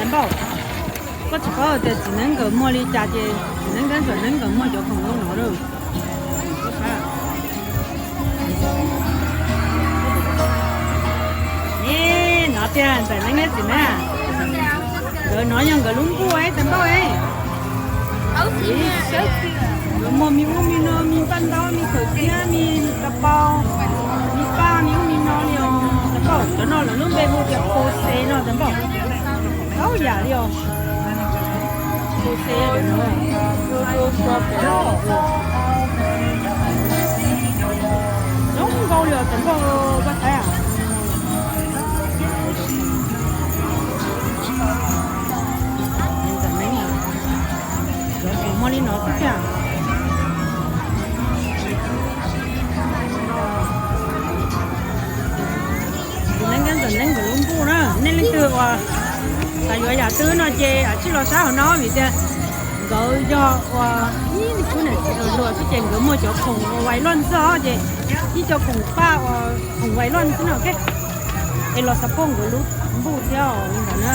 Npauj, koj tsis paub tias txiv neeb nkawd muag li cas ces txiv neeb thiab ntxawm neeb nkawd muag cov khoom zoo no lawm. Ne, no tiag ntxawm neeb thiab txiv neeb, nkawd no yog nkawd lub npuj tab npauj. Nkawd muag me ub me no, me paj ntaub, me khaws kiab, me ka pau, me paj, me ub me no li os tab npauj. Cov no lawv lub npe hu tias pose no tab npauj. Ntau yam li os. Pose, zoo nkauj li os tab npauj, koj saib. Cov khoom muag li no xwb tiag. Txiv neeb thiab ntxawm neeb nkawd lub npuj na, nej leej twg uas xav yuav yam twg no ces tsij los saib hauv no vim tias nkawd yog uas ib tug niam txiv hluas xwb ces nkawd muag cov khoom uas vais loj ntxwg os, ces ib co khoom paj uas khoom vais loj ntxwg no. Es los xav pom nkawd lub npuj thiab os li ntawd na.